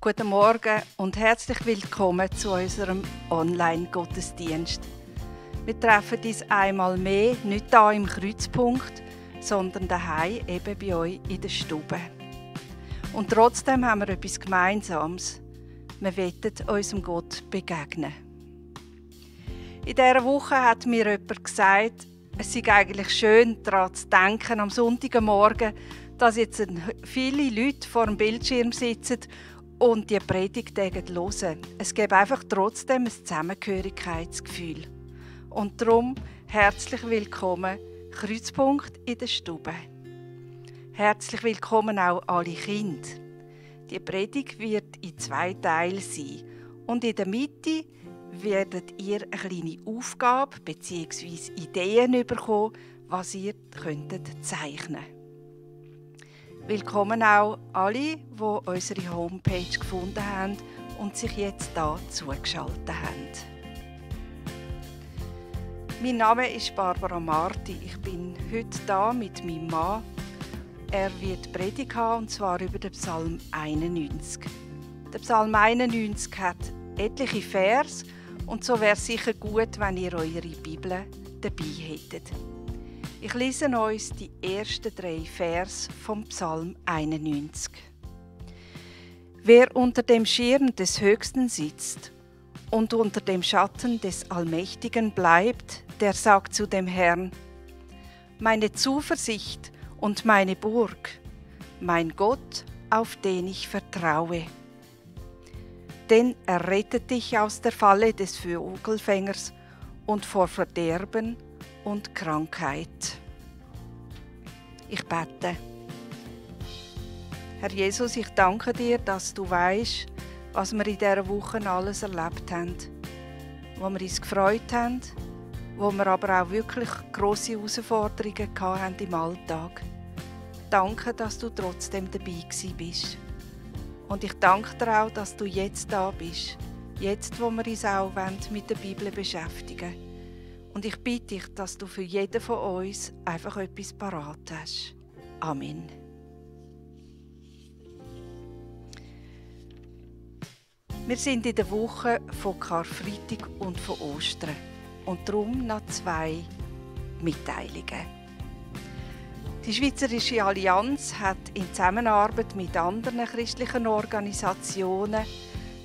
Guten Morgen und herzlich willkommen zu unserem Online-Gottesdienst. Wir treffen uns einmal mehr, nicht hier im Kreuzpunkt, sondern daheim, eben bei euch in der Stube. Und trotzdem haben wir etwas Gemeinsames. Wir wollen unserem Gott begegnen. In dieser Woche hat mir jemand gesagt, es sei eigentlich schön, daran zu denken, am Sonntagmorgen, dass jetzt viele Leute vor dem Bildschirm sitzen und die Predigt hören. Es gibt einfach trotzdem ein Zusammengehörigkeitsgefühl. Und darum herzlich willkommen, Kreuzpunkt in der Stube. Herzlich willkommen auch alle Kinder. Die Predigt wird in 2 Teilen sein. Und in der Mitte werdet ihr eine kleine Aufgabe bzw. Ideen bekommen, was ihr zeichnen könnt. Willkommen auch alle, die unsere Homepage gefunden haben und sich jetzt hier zugeschaltet haben. Mein Name ist Barbara Marti. Ich bin heute hier mit meinem Mann. Er wird Predigt haben, und zwar über den Psalm 91. Der Psalm 91 hat etliche Vers und so wäre es sicher gut, wenn ihr eure Bibel dabei hättet. Ich lese uns die ersten 3 Vers vom Psalm 91. Wer unter dem Schirm des Höchsten sitzt und unter dem Schatten des Allmächtigen bleibt, der sagt zu dem Herrn: Meine Zuversicht und meine Burg, mein Gott, auf den ich vertraue. Denn er rettet dich aus der Falle des Vogelfängers und vor Verderben und Krankheit. Ich bete. Herr Jesus, ich danke dir, dass du weißt, was wir in dieser Woche alles erlebt haben, wo wir uns gefreut haben, wo wir aber auch wirklich grosse Herausforderungen hatten im Alltag. Danke, dass du trotzdem dabei bist. Und ich danke dir auch, dass du jetzt da bist, jetzt, wo wir uns auch mit der Bibel beschäftigen wollen. Und ich bitte dich, dass du für jeden von uns einfach etwas parat hast. Amen. Wir sind in der Woche von Karfreitag und von Ostern und darum noch 2 Mitteilungen. Die Schweizerische Allianz hat in Zusammenarbeit mit anderen christlichen Organisationen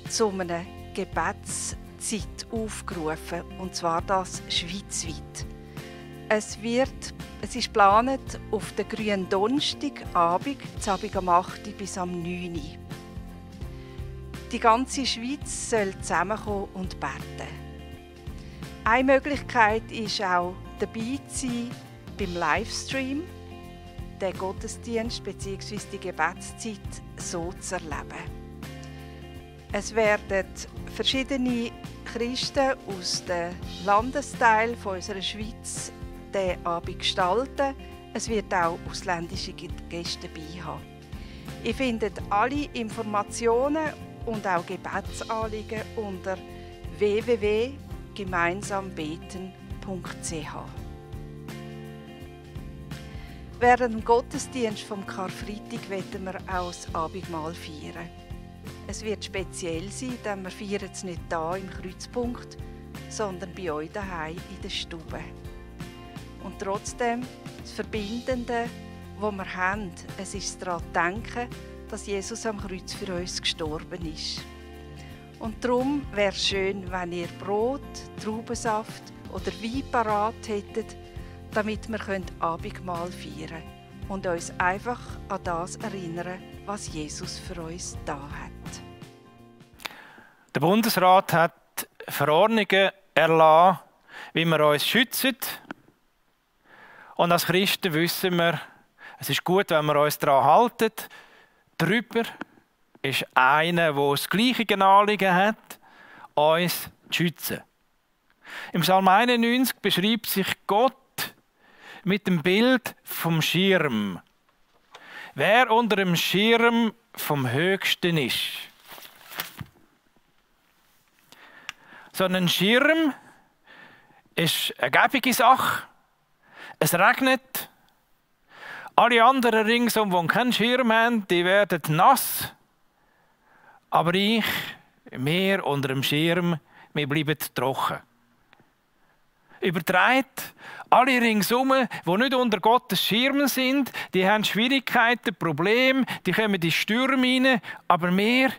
zu einer Gebetszeit aufgerufen, und zwar das schweizweit. Es ist geplant auf den grünen Donnerstagabend, am 8. bis am 9. Die ganze Schweiz soll zusammenkommen und beten. Eine Möglichkeit ist auch, dabei zu sein beim Livestream, den Gottesdienst bzw. die Gebetszeit so zu erleben. Es werden verschiedene Christen aus den Landesteilen unserer Schweiz den Abend gestalten. Es wird auch ausländische Gäste dabei haben. Ihr findet alle Informationen und auch Gebetsanliegen unter www.gemeinsambeten.ch. Während dem Gottesdienst vom Karfreitag werden wir auch das Abendmahl feiern. Es wird speziell sein, denn wir feiern es nicht hier im Kreuzpunkt, sondern bei euch daheim in der Stube. Und trotzdem, das Verbindende, das wir haben, es ist daran zu denken, dass Jesus am Kreuz für uns gestorben ist. Und darum wäre es schön, wenn ihr Brot, Traubensaft oder Wein parat hättet, damit wir Abendmahl feiern können und uns einfach an das erinnern, was Jesus für uns da hat. Der Bundesrat hat Verordnungen erlassen, wie wir uns schützen. Und als Christen wissen wir, es ist gut, wenn wir uns daran halten. Darüber ist einer, der das gleiche Anliegen hat, uns zu schützen. Im Psalm 91 beschreibt sich Gott mit dem Bild vom Schirm. Wer unter dem Schirm vom Höchsten ist. So ein Schirm ist eine gäbige Sache. Es regnet. Alle anderen ringsum, die keinen Schirm haben, die werden nass. Aber wir unter dem Schirm, wir bleiben trocken. Übertreibt alle ringsum, die nicht unter Gottes Schirm sind, die haben Schwierigkeiten, Probleme, die kommen in die Stürme rein. Aber wir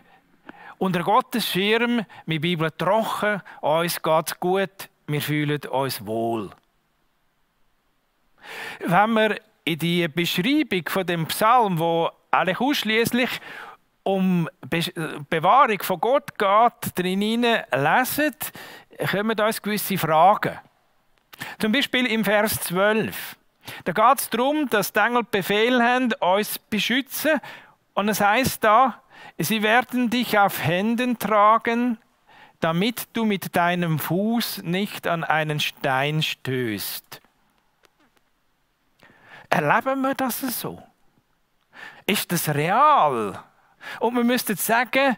unter Gottes Schirm, wir bleiben trocken, uns geht es gut, wir fühlen uns wohl. Wenn wir in die Beschreibung von dem Psalm, wo eigentlich ausschließlich um Bewahrung von Gott geht, drin lesen, kommen uns gewisse Fragen. Zum Beispiel im Vers 12. Da geht es darum, dass die Engel Befehl haben, uns zu beschützen. Und es heißt da, sie werden dich auf Händen tragen, damit du mit deinem Fuß nicht an einen Stein stößt. Erleben wir das so? Ist das real? Und wir müssten sagen,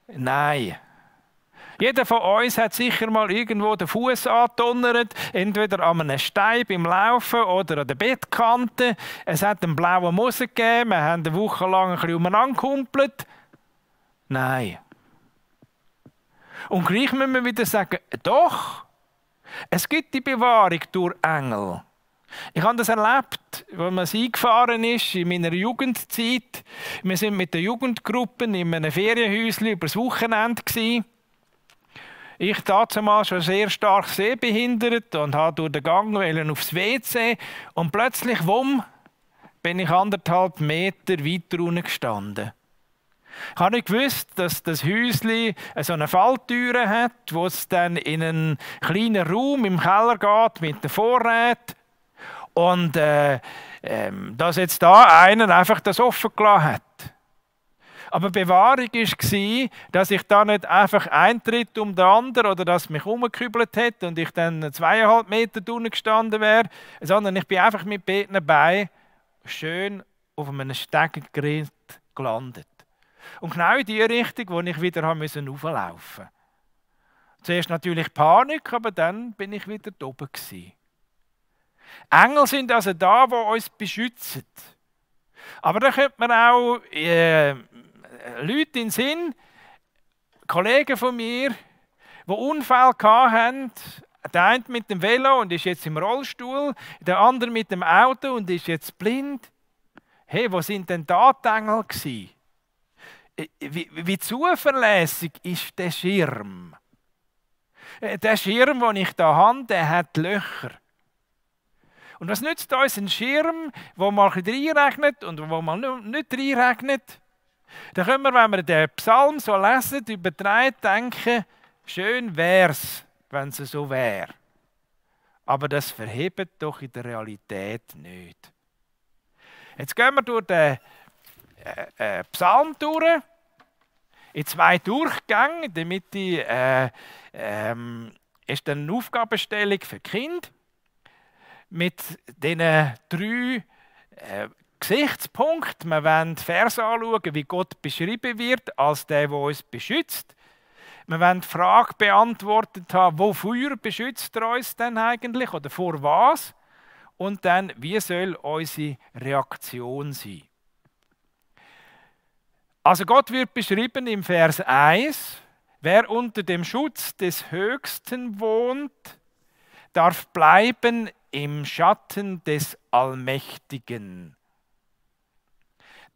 nein. Jeder von uns hat sicher mal irgendwo den Fuß angedonnert, entweder an einem Stein beim Laufen oder an der Bettkante. Es hat einen blauen Musen gegeben, wir haben eine Woche lang ein bisschen umeinander gehumpelt. Nein. Und gleich müssen wir wieder sagen, doch, es gibt die Bewahrung durch Engel. Ich habe das erlebt, als man eingefahren ist in meiner Jugendzeit. Wir sind mit den Jugendgruppen in einem Ferienhäuschen über das Wochenende gewesen. Ich damals schon sehr stark sehbehindert und habe durch den Gang aufs WC und plötzlich, wumm, bin ich 1,5 Meter weiter unten gestanden. Ich habe nicht gewusst, dass das Häuschen so eine Falltüre hat, wo es dann in einen kleinen Raum im Keller geht mit den Vorräten. Und dass jetzt da einer einfach das offen gelassen hat. Aber Bewahrung war, dass ich da nicht einfach Eintritt um den anderen oder dass mich umgekübelt hätte und ich dann 2,5 Meter unten gestanden wäre, sondern ich bin einfach mit beiden Beinen schön auf einem Stegengerät gelandet. Und genau in die Richtung, wo ich wieder hochlaufen musste. Zuerst natürlich Panik, aber dann bin ich wieder oben gewesen. Engel sind also da, die uns beschützen. Aber da könnte man auch Leute in den Sinn, Kollegen von mir, die Unfälle hatten. Der eine mit dem Velo und ist jetzt im Rollstuhl, der andere mit dem Auto und ist jetzt blind. Hey, wo sind denn da die Engel gewesen? Wie zuverlässig ist der Schirm? Der Schirm, den ich hier habe, der hat Löcher. Und was nützt uns ein Schirm, wo man ein bisschen reinregnet und wo man nicht reinregnet? Da können wir, wenn wir den Psalm so lesen, übertragen, denken, schön wär's, wenn es so wäre. Aber das verhebt doch in der Realität nicht. Jetzt gehen wir durch den Psalm durch, in 2 Durchgänge. In der Mitte ist dann eine Aufgabenstellung für die Kinder mit diesen 3 Gesichtspunkten. Wir wollen die Verse anschauen, wie Gott beschrieben wird, als der uns beschützt. Wir wollen die Frage beantwortet haben, wofür beschützt er uns denn eigentlich oder vor was? Und dann, wie soll unsere Reaktion sein? Also Gott wird beschrieben im Vers 1, wer unter dem Schutz des Höchsten wohnt, darf bleiben im Schatten des Allmächtigen.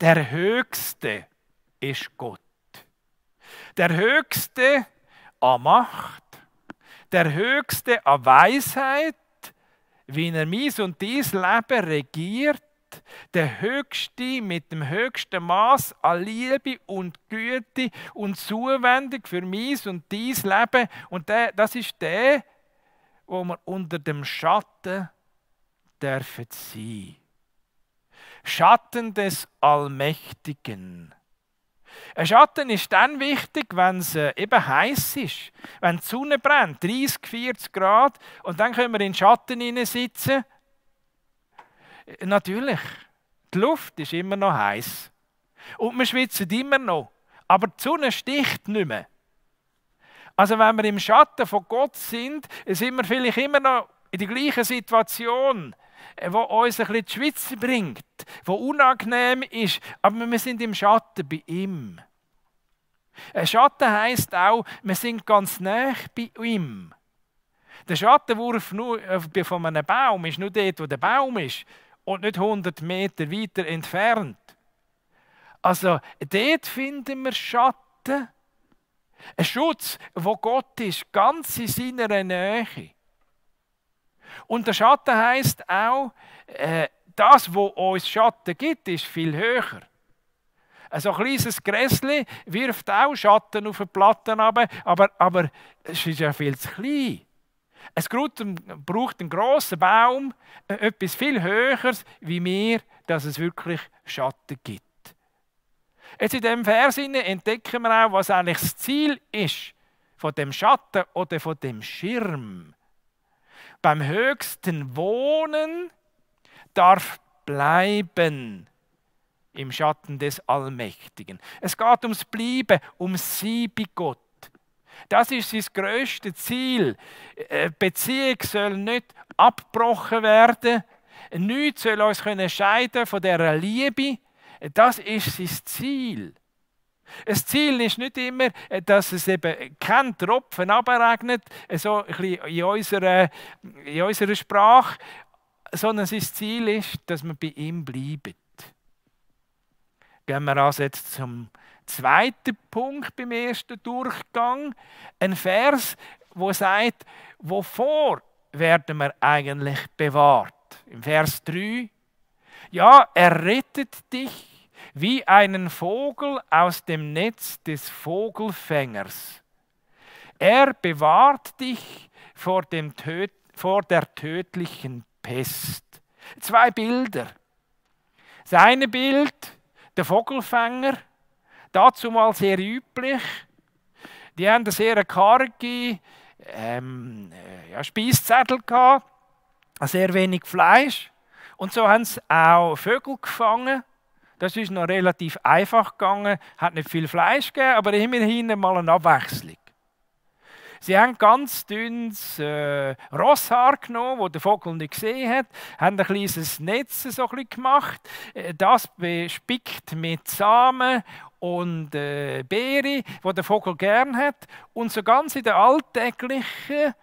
Der Höchste ist Gott. Der Höchste an Macht, der Höchste an Weisheit, wie er mies und dies Leben regiert, der Höchste mit dem höchsten Maß an Liebe und Güte und Zuwendung für mies und dies Leben. Und das ist der, wo wir unter dem Schatten dürfen sein. Schatten des Allmächtigen. Ein Schatten ist dann wichtig, wenn es eben heiß ist, wenn die Sonne brennt, 30, 40 Grad, und dann können wir in den Schatten sitzen. Natürlich, die Luft ist immer noch heiß und wir schwitzen immer noch, aber die Sonne sticht nicht mehr. Also wenn wir im Schatten von Gott sind, sind wir vielleicht immer noch in der gleichen Situation, wo uns ein bisschen die Schweiz bringt, wo unangenehm ist, aber wir sind im Schatten bei ihm. Ein Schatten heisst auch, wir sind ganz nah bei ihm. Der Schattenwurf von einem Baum ist nur dort, wo der Baum ist und nicht 100 Meter weiter entfernt. Also dort finden wir Schatten. Ein Schutz, wo Gott ist, ganz in seiner Nähe. Und der Schatten heisst auch, das, was uns Schatten gibt, ist viel höher. So ein kleines Gräsli wirft auch Schatten auf die Platten runter, aber es ist ja viel zu klein. Es braucht einen grossen Baum, etwas viel Höheres wie mir, dass es wirklich Schatten gibt. Jetzt in diesem Vers entdecken wir auch, was eigentlich das Ziel ist von dem Schatten oder von dem Schirm. Beim höchsten Wohnen darf bleiben im Schatten des Allmächtigen. Es geht ums Bleiben, ums Sein bei Gott. Das ist sein grösstes Ziel. Die Beziehung soll nicht abgebrochen werden. Nichts soll uns scheiden von dieser Liebe. Das ist sein Ziel. Das Ziel ist nicht immer, dass es eben kein Tropfen abregnet, so ein bisschen in unserer Sprache, sondern sein Ziel ist, dass wir bei ihm bleiben. Gehen wir also jetzt zum zweiten Punkt beim ersten Durchgang. Ein Vers, der sagt, wovor werden wir eigentlich bewahrt? Im Vers 3. Ja, er rettet dich wie einen Vogel aus dem Netz des Vogelfängers. Er bewahrt dich vor der tödlichen Pest. Zwei Bilder. Das eine Bild, der Vogelfänger, dazu mal sehr üblich. Die haben eine sehr karge Speiszettel gehabt, sehr wenig Fleisch. Und so haben sie auch Vögel gefangen. Das ist noch relativ einfach gegangen, hat nicht viel Fleisch gegeben, aber immerhin mal eine Abwechslung. Sie haben ganz dünnes Rosshaar genommen, das der Vogel nicht gesehen hat, haben ein kleines Netz so ein bisschen gemacht, das bespickt mit Samen und Beeren, die der Vogel gern hat. Und so ganz in der alltäglichen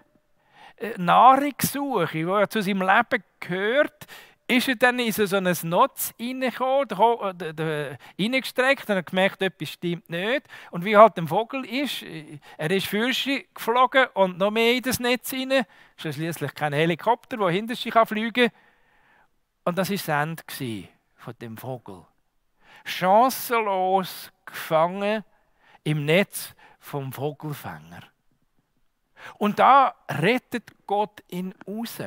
Nahrungssuche, die ja zu seinem Leben gehört, ist er dann in so ein Netz reingestreckt und hat gemerkt, etwas stimmt nicht. Und wie halt ein Vogel ist, er ist fürchi geflogen und noch mehr in das Netz rein. Es ist schliesslich kein Helikopter, der hinter sich fliegen kann. Und das war das Ende von dem Vogel. Chancenlos gefangen im Netz vom Vogelfänger. Und da rettet Gott ihn raus.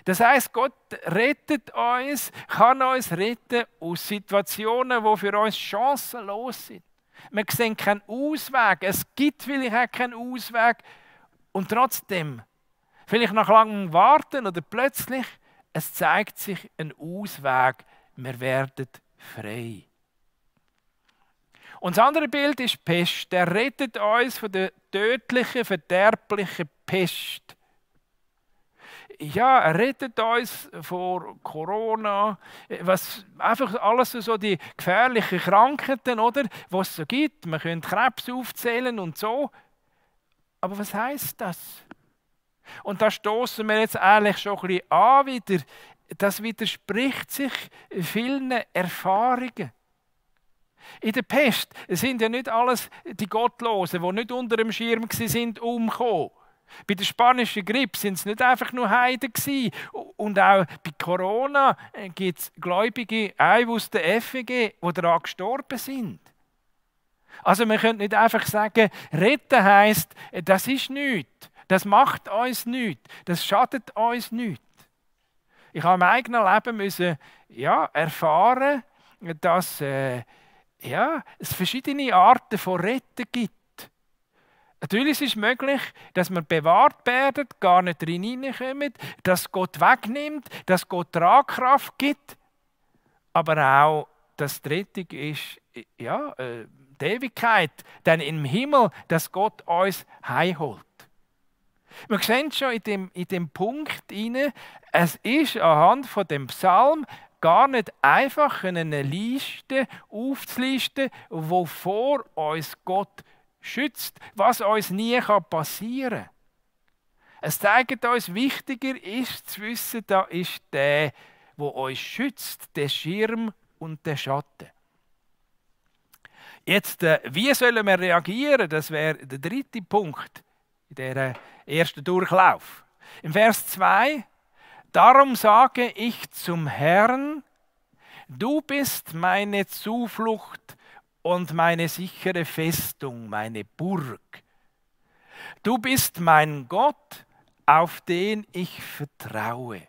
Das heisst, Gott rettet uns, kann uns retten aus Situationen, die für uns chancenlos sind. Wir sehen keinen Ausweg. Es gibt vielleicht auch keinen Ausweg. Und trotzdem, vielleicht nach langem Warten oder plötzlich, es zeigt sich ein Ausweg. Wir werden frei. Und das andere Bild ist Pest. Er rettet uns von der tödlichen, verderblichen Pest. Ja, er rettet uns vor Corona, was einfach alles so die gefährlichen Krankheiten, oder, was es so gibt. Man könnte Krebs aufzählen und so. Aber was heisst das? Und da stoßen wir jetzt eigentlich schon ein bisschen an wieder. Das widerspricht sich vielen Erfahrungen. In der Pest sind ja nicht alles die Gottlosen, die nicht unter dem Schirm waren, umgekommen. Bei der spanischen Grippe sind es nicht einfach nur Heiden gewesen. Und auch bei Corona gibt es Gläubige, auch aus der FEG, die daran gestorben sind. Also wir können nicht einfach sagen, retten heisst, das ist nichts. Das macht uns nichts. Das schadet uns nichts. Ich habe im eigenen Leben müssen, erfahren, dass es verschiedene Arten von Retten gibt. Natürlich ist es möglich, dass wir bewahrt werden, gar nicht reinkommen, dass Gott wegnimmt, dass Gott Tragkraft gibt, aber auch, dass die Rettung ist, die Ewigkeit, dann im Himmel, dass Gott uns heimholt. Wir sehen schon in dem Punkt rein, es ist anhand von dem Psalm gar nicht einfach eine Liste aufzulisten, wo vor uns Gott schützt, was uns nie passieren kann. Es zeigt uns, wichtiger ist zu wissen, da ist der, der uns schützt, der Schirm und der Schatten. Jetzt, wie sollen wir reagieren? Das wäre der dritte Punkt in diesem ersten Durchlauf. Im Vers 2: Darum sage ich zum Herrn, du bist meine Zuflucht und meine sichere Festung, meine Burg. Du bist mein Gott, auf den ich vertraue.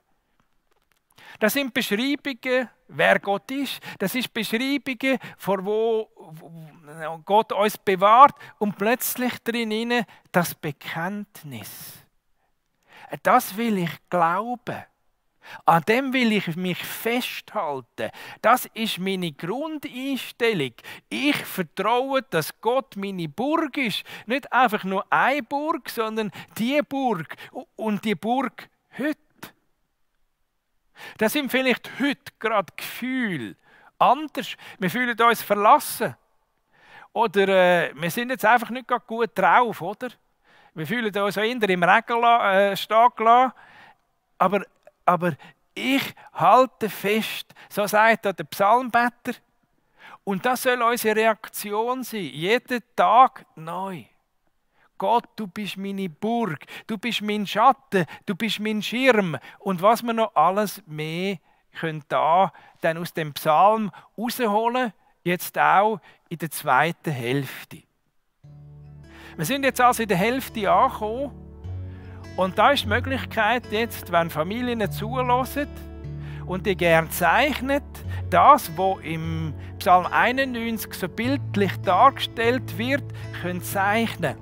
Das sind Beschreibungen, wer Gott ist. Das ist Beschreibungen, vor wo Gott uns bewahrt und plötzlich drin das Bekenntnis. Das will ich glauben. An dem will ich mich festhalten. Das ist meine Grundeinstellung. Ich vertraue, dass Gott meine Burg ist. Nicht einfach nur eine Burg, sondern die Burg. Und die Burg heute. Das sind vielleicht heute gerade Gefühle anders. Wir fühlen uns verlassen. Oder wir sind jetzt einfach nicht gerade gut drauf, oder? Wir fühlen uns auch eher im Regen stehen gelassen. Aber ich halte fest, so sagt der Psalmbeter. Und das soll unsere Reaktion sein, jeden Tag neu. Gott, du bist meine Burg, du bist mein Schatten, du bist mein Schirm. Und was wir noch alles mehr können da dann aus dem Psalm rausholen, jetzt auch in der zweiten Hälfte. Wir sind jetzt also in der Hälfte angekommen. Und da ist die Möglichkeit jetzt, wenn Familien zulassen und die gerne zeichnen, das, was im Psalm 91 so bildlich dargestellt wird, können zeichnen.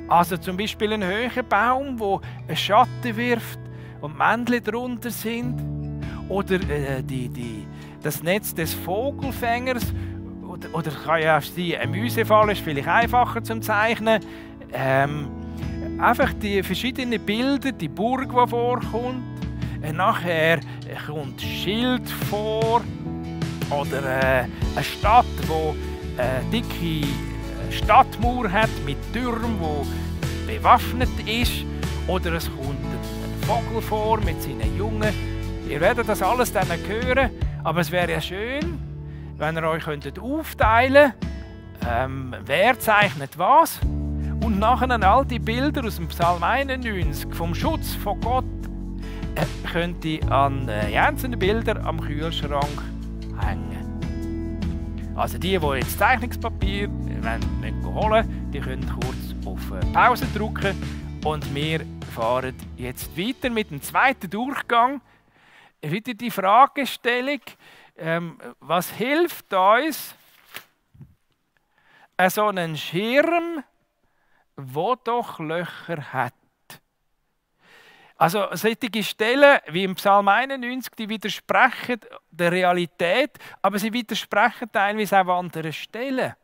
Also zum Beispiel einen hohen Baum, der einen Schatten wirft und Männchen drunter sind. Oder das Netz des Vogelfängers. Oder kann ja auch sein, ein Mäusefall ist vielleicht einfacher zum Zeichnen. Einfach die verschiedenen Bilder, die Burg, die vorkommt. Nachher kommt ein Schild vor. Oder eine Stadt, die eine dicke Stadtmauer hat mit Türmen, die bewaffnet ist. Oder es kommt ein Vogel vor mit seinen Jungen. Ihr werdet das alles dann hören. Aber es wäre ja schön, wenn ihr euch aufteilen könntet, wer zeichnet was. Und nachher all die Bilder aus dem Psalm 91 vom Schutz von Gott könnt ihr an einzelnen Bildern am Kühlschrank hängen. Also die jetzt Zeichnungspapier nicht holen, die können kurz auf Pause drücken und wir fahren jetzt weiter mit dem zweiten Durchgang. Wieder die Fragestellung, was hilft uns, so einen Schirm, wo doch Löcher hat. Also solche Stellen wie im Psalm 91, die widersprechen der Realität, aber sie widersprechen teilweise auch anderen Stellen.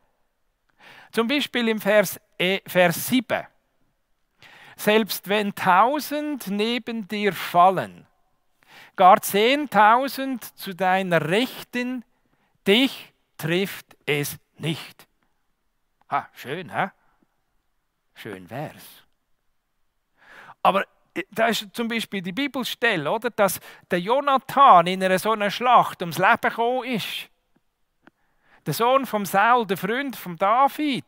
Zum Beispiel im Vers 7. Selbst wenn 1000 neben dir fallen, gar 10.000 zu deiner Rechten, dich trifft es nicht. Ha, schön, hä? Schön wär's. Aber da ist zum Beispiel die Bibelstelle, oder, dass der Jonathan in einer so einer Schlacht ums Leben gekommen ist. Der Sohn von Saul, der Freund von David.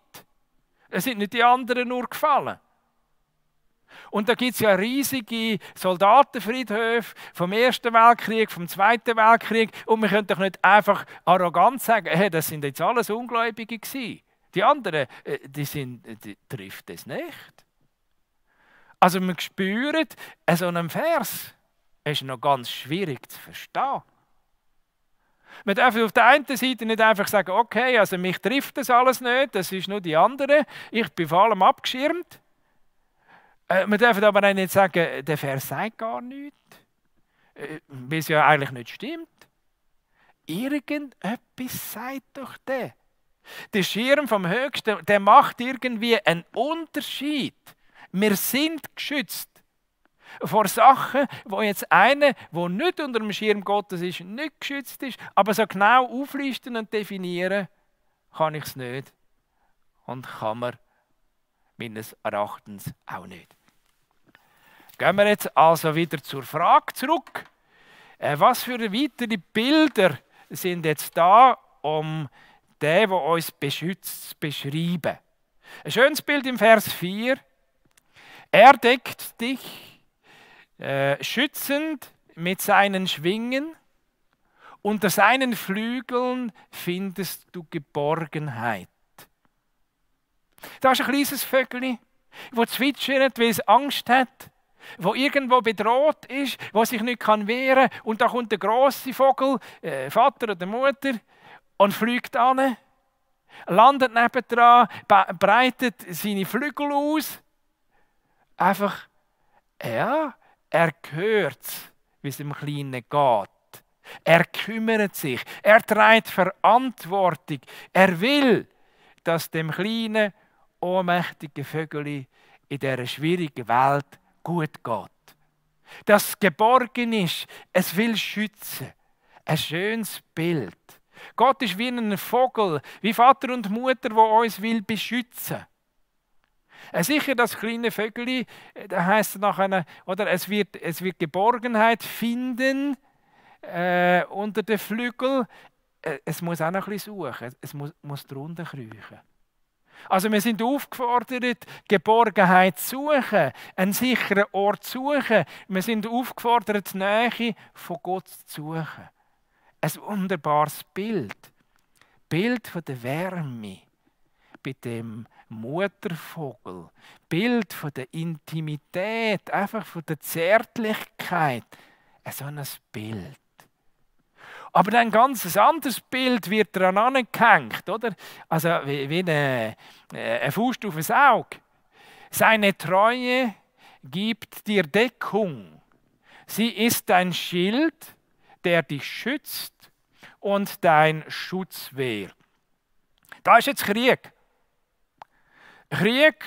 Es sind nicht die anderen nur gefallen. Und da gibt es ja riesige Soldatenfriedhöfe vom Ersten Weltkrieg, vom Zweiten Weltkrieg. Und wir können doch nicht einfach arrogant sagen, hey, das sind jetzt alles Ungläubige gewesen. Die anderen, die trifft es nicht. Also wir spüren, so einen Vers ist noch ganz schwierig zu verstehen. Man darf auf der einen Seite nicht einfach sagen, okay, also mich trifft das alles nicht, das ist nur die andere, ich bin vor allem abgeschirmt. Man darf aber auch nicht sagen, der Vers sagt gar nichts, weil es ja eigentlich nicht stimmt. Irgendetwas sagt doch der. Der Schirm vom Höchsten, der macht irgendwie einen Unterschied. Wir sind geschützt. Vor Sachen, wo jetzt einer, der nicht unter dem Schirm Gottes ist, nicht geschützt ist, aber so genau auflisten und definieren, kann ich es nicht. Und kann man meines Erachtens auch nicht. Gehen wir jetzt also wieder zur Frage zurück. Was für weitere Bilder sind jetzt da, um den, der uns beschützt, zu beschreiben? Ein schönes Bild im Vers 4. Er deckt dich schützend mit seinen Schwingen. Unter seinen Flügeln findest du Geborgenheit. Da ist ein kleines Vögel, das zwitschert, weil es Angst hat, wo irgendwo bedroht ist, wo sich nicht wehren kann. Und da kommt der grosse Vogel, Vater oder Mutter, und fliegt an, landet nebendran, breitet seine Flügel aus. Einfach, ja, er hört, wie es dem Kleinen geht. Er kümmert sich, er trägt Verantwortung. Er will, dass dem kleinen, ohnmächtigen Vögel in dieser schwierigen Welt gut geht. Dass es geborgen ist, es will schützen. Ein schönes Bild. Gott ist wie ein Vogel, wie Vater und Mutter, der uns will beschützen. Sicher, das kleine Vögel, da heisst es nachher, oder es wird Geborgenheit finden unter den Flügeln. Es muss auch noch ein bisschen suchen, es muss drunter kriechen. Also wir sind aufgefordert, Geborgenheit zu suchen, einen sicheren Ort zu suchen. Wir sind aufgefordert, die Nähe von Gott zu suchen. Ein wunderbares Bild. Bild von der Wärme bei dem Muttervogel. Bild von der Intimität, einfach von der Zärtlichkeit. So ein Bild. Aber dann ein ganz anderes Bild wird daran angehängt, oder? Also wie eine Faust auf das Auge. Seine Treue gibt dir Deckung. Sie ist dein Schild, der dich schützt und dein Schutzwehr. Da ist jetzt Krieg. Krieg,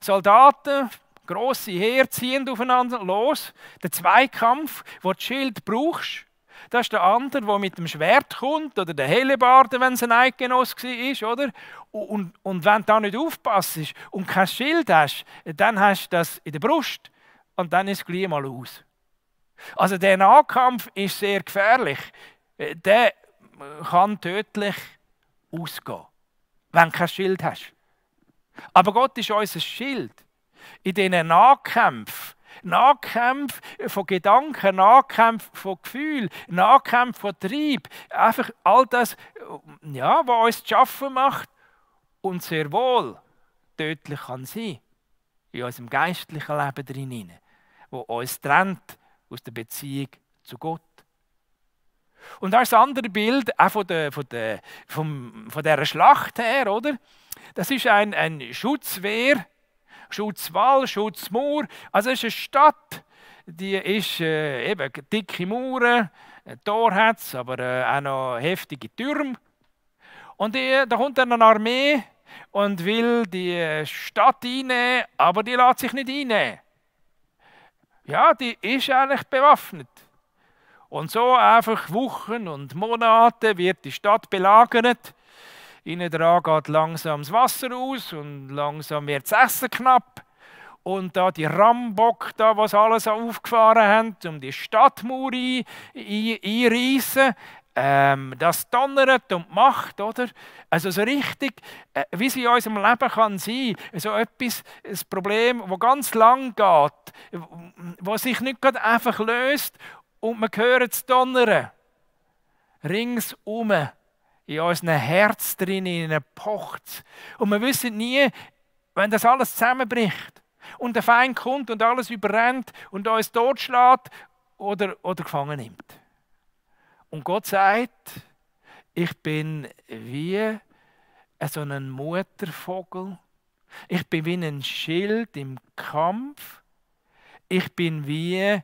Soldaten, grosse Heere ziehen aufeinander los. Der Zweikampf, wo du das Schild brauchst, das ist der andere, der mit dem Schwert kommt, oder der Hellebarde, wenn es ein Eidgenoss war, oder? Und wenn du da nicht aufpasst und kein Schild hast, dann hast du das in der Brust und dann ist es gleich mal aus. Also der Nahkampf ist sehr gefährlich. Der kann tödlich ausgehen, wenn du kein Schild hast. Aber Gott ist unser Schild. In diesen Nahkämpfen, Nahkämpfe von Gedanken, Nahkämpfe von Gefühlen, Nahkämpfe von Trieb. Einfach all das, ja, was uns zu schaffen macht und sehr wohl tödlich kann sein. In unserem geistlichen Leben drin, wo uns trennt aus der Beziehung zu Gott. Und das ist ein anderes Bild, auch von dieser Schlacht her, oder? Das ist ein Schutzwehr, Schutzwall, Schutzmauer. Also es ist eine Stadt, die ist eben dicke Mauern, ein Tor hat es, aber auch noch heftige Türme. Und da kommt dann eine Armee und will die Stadt einnehmen, aber die lässt sich nicht einnehmen. Ja, die ist eigentlich bewaffnet. Und so einfach Wochen und Monate wird die Stadt belagert. Innen dran geht langsam das Wasser aus und langsam wird das Essen knapp. Und da die Rambock, da, was alles aufgefahren haben, um die Stadtmauer einreißen, das donnert und macht, oder? Also so richtig, wie es in unserem Leben kann sein, so etwas, ein Problem, das ganz lang geht, das sich nicht gerade einfach löst und man hört es donnern. Ringsum. In unserem Herz drinnen pocht. Und wir wissen nie, wenn das alles zusammenbricht und der Feind kommt und alles überrennt und uns totschlägt oder gefangen nimmt. Und Gott sagt, ich bin wie so ein Muttervogel. Ich bin wie ein Schild im Kampf. Ich bin wie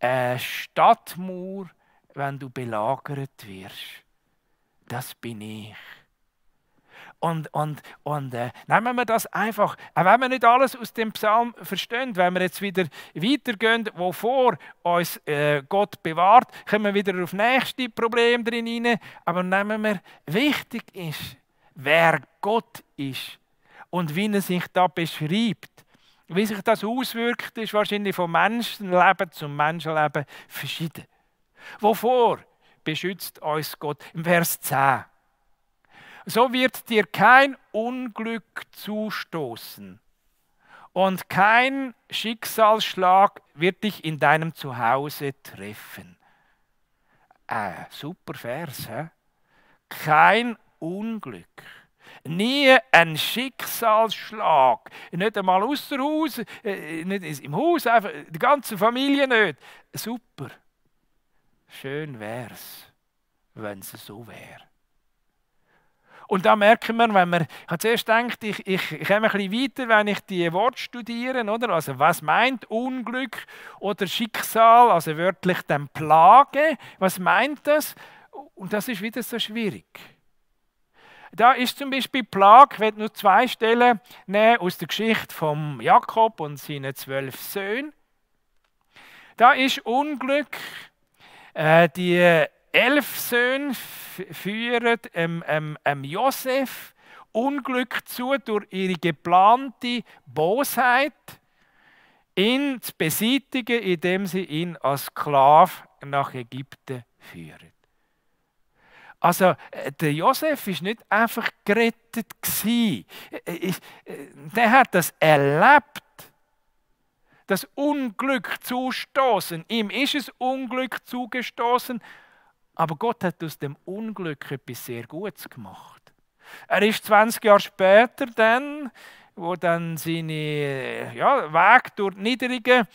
eine Stadtmauer, wenn du belagert wirst. Das bin ich. Nehmen wir das einfach, auch wenn wir nicht alles aus dem Psalm verstehen, wenn wir jetzt wieder weitergehen, wovor uns Gott bewahrt, kommen wir wieder auf das nächste Problem drin hinein. Aber nehmen wir, wichtig ist, wer Gott ist und wie er sich da beschreibt. Wie sich das auswirkt, ist wahrscheinlich vom Menschenleben zum Menschenleben verschieden. Wovor beschützt uns Gott? Im Vers 10. So wird dir kein Unglück zustoßen und kein Schicksalsschlag wird dich in deinem Zuhause treffen. Super Vers, he? Kein Unglück. Nie ein Schicksalsschlag. Nicht einmal außer Haus, nicht im Haus, einfach die ganze Familie nicht. Super. Schön wär's, wenn es so wäre. Und da merken wir, wenn man, ich habe zuerst gedacht, ich komme ein bisschen weiter, wenn ich die Worte studiere, oder? Also was meint Unglück oder Schicksal, also wörtlich dann Plage, was meint das? Und das ist wieder so schwierig. Da ist zum Beispiel Plage, ich werde nur 2 Stellen nehmen aus der Geschichte von Jakob und seinen 12 Söhnen. Da ist Unglück, die 11 Söhne führen Josef Unglück zu durch ihre geplante Bosheit, ihn zu beseitigen, indem sie ihn als Sklave nach Ägypten führen. Also, der Josef war nicht einfach gerettet. Der hat das erlebt. Das Unglück zustoßen. Ihm ist es Unglück zugestoßen, aber Gott hat aus dem Unglück etwas sehr Gutes gemacht. Er ist 20 Jahre später dann, wo dann seine Wege durch die Niederungen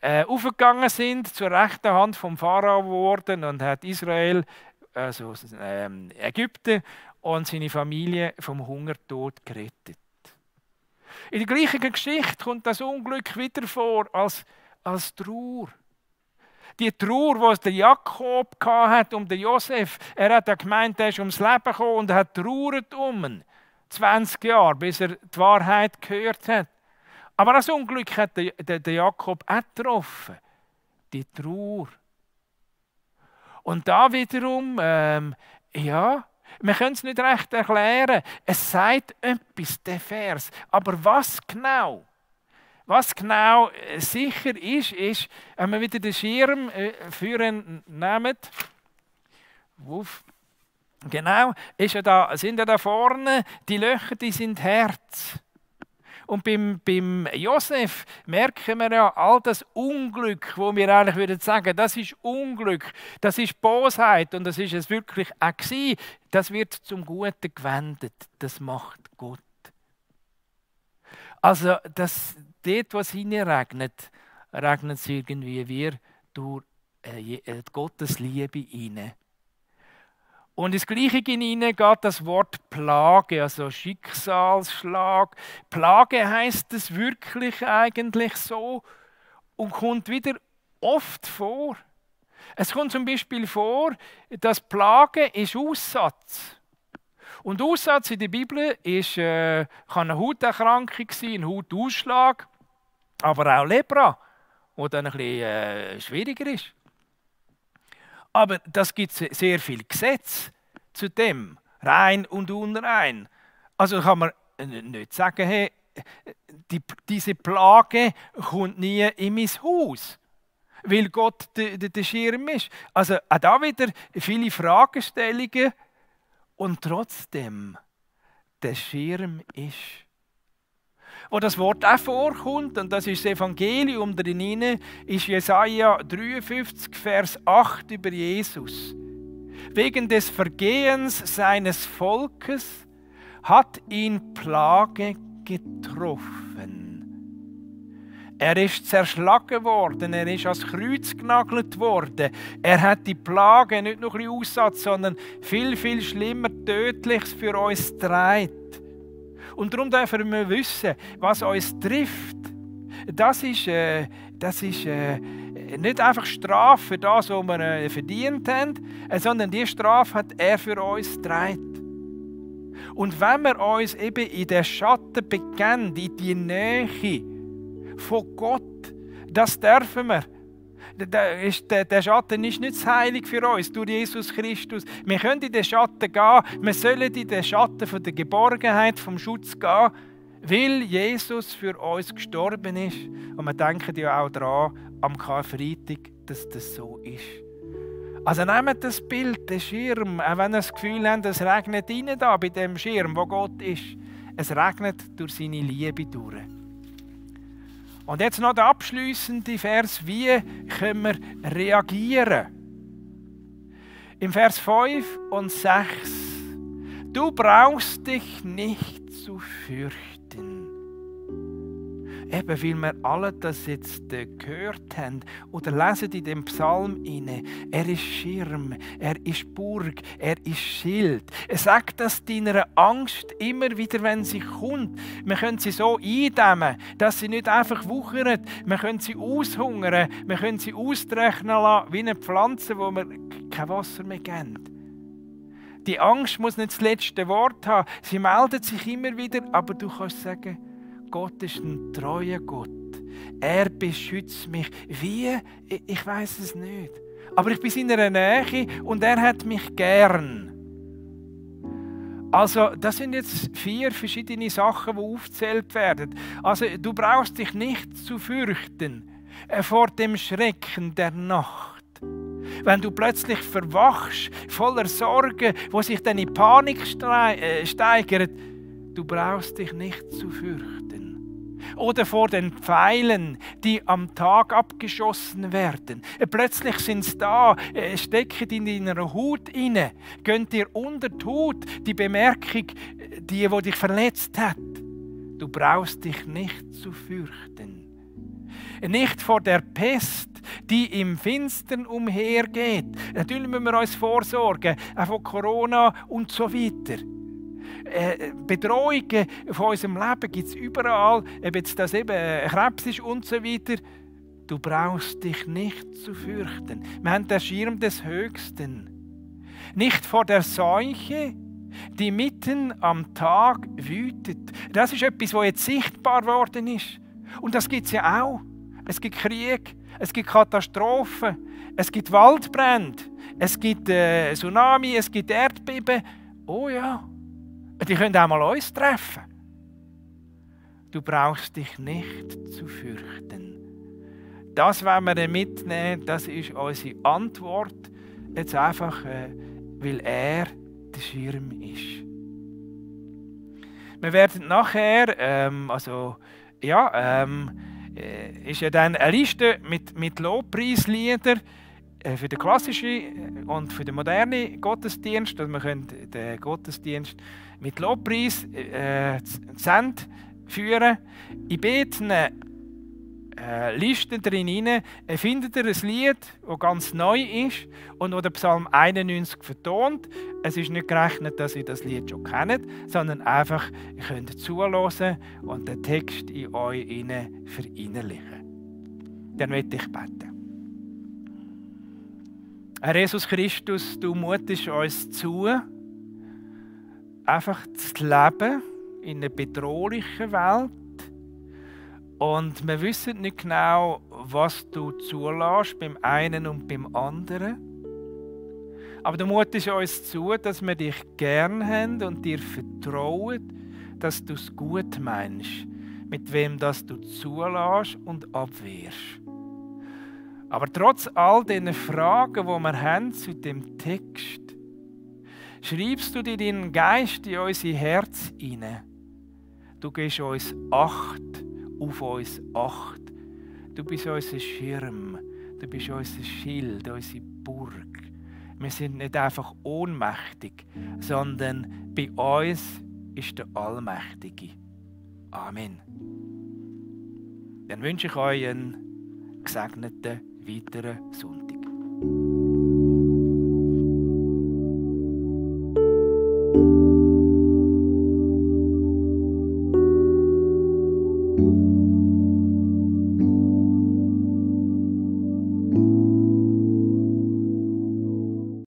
aufgegangen sind, zur rechten Hand vom Pharao geworden und hat Israel, also Ägypten und seine Familie vom Hungertod gerettet. In der gleichen Geschichte kommt das Unglück wieder vor als Trauer. Die Trauer, die der Jakob hatte um den Josef, er hat ja gemeint, er ist ums Leben gekommen und hat trauert um ihn. 20 Jahre, bis er die Wahrheit gehört hat. Aber das Unglück hat der Jakob auch getroffen. Die Trauer. Und da wiederum, wir können es nicht recht erklären. Es sagt etwas, der Vers. Aber was genau sicher ist, wenn wir wieder den Schirm nehmen, genau, sind ja da vorne die Löcher, die sind Herz. Und beim Josef merken wir ja all das Unglück, wo wir eigentlich würden sagen, das ist Unglück, das ist Bosheit und das ist es wirklich auch gewesen. Das wird zum Guten gewendet. Das macht Gott. Also dort, wo es hineinregnet, regnet es irgendwie wie durch Gottes Liebe hinein. Und ins Gleiche hinein geht das Wort Plage, also Schicksalsschlag. Plage heisst es wirklich eigentlich so und kommt wieder oft vor. Es kommt zum Beispiel vor, dass Plage ist Aussatz. Und Aussatz in der Bibel kann eine Hauterkrankung sein, ein Hautausschlag, aber auch Lepra, wo dann ein bisschen schwieriger ist. Aber das gibt sehr viele Gesetze zu dem, rein und unrein. Also kann man nicht sagen, hey, diese Plage kommt nie in mein Haus, weil Gott der Schirm ist. Also auch da wieder viele Fragestellungen und trotzdem der Schirm ist. Wo das Wort auch vorkommt, und das ist das Evangelium drin, ist Jesaja 53, Vers 8 über Jesus. Wegen des Vergehens seines Volkes hat ihn Plage getroffen. Er ist zerschlagen worden, er ist ans Kreuz genagelt worden. Er hat die Plage nicht nur ein bisschen Aussatz, sondern viel, viel schlimmer, Tödliches für uns getragen. Und darum dürfen wir wissen, was uns trifft. Das ist nicht einfach Strafe für das, was wir verdient haben, sondern die Strafe hat er für uns getragen. Und wenn wir uns eben in den Schatten begeben, in die Nähe von Gott, das dürfen wir. Der Schatten ist nicht heilig für uns, durch Jesus Christus. Wir können in den Schatten gehen, wir sollen in den Schatten von der Geborgenheit, vom Schutz gehen, weil Jesus für uns gestorben ist. Und wir denken ja auch daran, am Karfreitag, dass das so ist. Also nehmt das Bild, den Schirm, auch wenn ihr das Gefühl habt, es regnet rein da bei dem Schirm, wo Gott ist. Es regnet durch seine Liebe durch. Und jetzt noch der abschliessende Vers, wie können wir reagieren? Im Vers 5 und 6. Du brauchst dich nicht zu fürchten. Eben, weil wir alle das jetzt gehört haben oder lesen in dem Psalm inne. Er ist Schirm, er ist Burg, er ist Schild. Er sagt das deiner Angst immer wieder, wenn sie kommt. Wir können sie so eindämmen, dass sie nicht einfach wuchert. Wir können sie aushungern, wir können sie austrocknen lassen, wie eine Pflanze, wo wir kein Wasser mehr geben. Die Angst muss nicht das letzte Wort haben. Sie meldet sich immer wieder, aber du kannst sagen, Gott ist ein treuer Gott. Er beschützt mich. Wie? Ich weiß es nicht. Aber ich bin in seiner Nähe und er hat mich gern. Also, das sind jetzt 4 verschiedene Sachen, die aufgezählt werden. Also, du brauchst dich nicht zu fürchten vor dem Schrecken der Nacht. Wenn du plötzlich verwachst, voller Sorgen, wo sich dann in Panik steigert, du brauchst dich nicht zu fürchten. Oder vor den Pfeilen, die am Tag abgeschossen werden. Plötzlich sind sie da, stecken in deiner Haut inne, gehen dir unter die Haut, die Bemerkung, die dich verletzt hat. Du brauchst dich nicht zu fürchten. Nicht vor der Pest, die im Finstern umhergeht. Natürlich müssen wir uns vorsorgen, auch von Corona und so weiter. Bedrohungen von unserem Leben gibt es überall, ob jetzt das eben Krebs ist und so weiter. Du brauchst dich nicht zu fürchten. Wir haben den Schirm des Höchsten. Nicht vor der Seuche, die mitten am Tag wütet. Das ist etwas, was jetzt sichtbar geworden ist. Und das gibt es ja auch. Es gibt Krieg, es gibt Katastrophen, es gibt Waldbrände, es gibt Tsunami, es gibt Erdbeben. Oh ja. Die können auch mal uns treffen. Du brauchst dich nicht zu fürchten. Das wollen wir mitnehmen, das ist unsere Antwort. Jetzt einfach, weil er der Schirm ist. Wir werden nachher, ist ja dann eine Liste mit Lobpreisliedern für den klassischen und für den modernen Gottesdienst. Also wir können den Gottesdienst mit Lobpreis führen. In beiden Listen drin findet ihr ein Lied, das ganz neu ist und das der Psalm 91 vertont. Es ist nicht gerechnet, dass ihr das Lied schon kennt, sondern einfach, ihr könnt zuhören und den Text in euch verinnerlichen. Dann möchte ich beten. Herr Jesus Christus, du mutest uns zu, einfach zu leben in einer bedrohlichen Welt. Und wir wissen nicht genau, was du zulässt beim einen und beim anderen. Aber du mutest uns zu, dass wir dich gern haben und dir vertrauen, dass du es gut meinst, mit wem das du zulässt und abwehrst. Aber trotz all diesen Fragen, die wir haben zu dem Text, schreibst du dir deinen Geist in unser Herz hinein. Du gibst uns Acht, auf uns Acht. Du bist unser Schirm, du bist unser Schild, unsere Burg. Wir sind nicht einfach ohnmächtig, sondern bei uns ist der Allmächtige. Amen. Dann wünsche ich euch einen gesegneten weiteren Sonntag.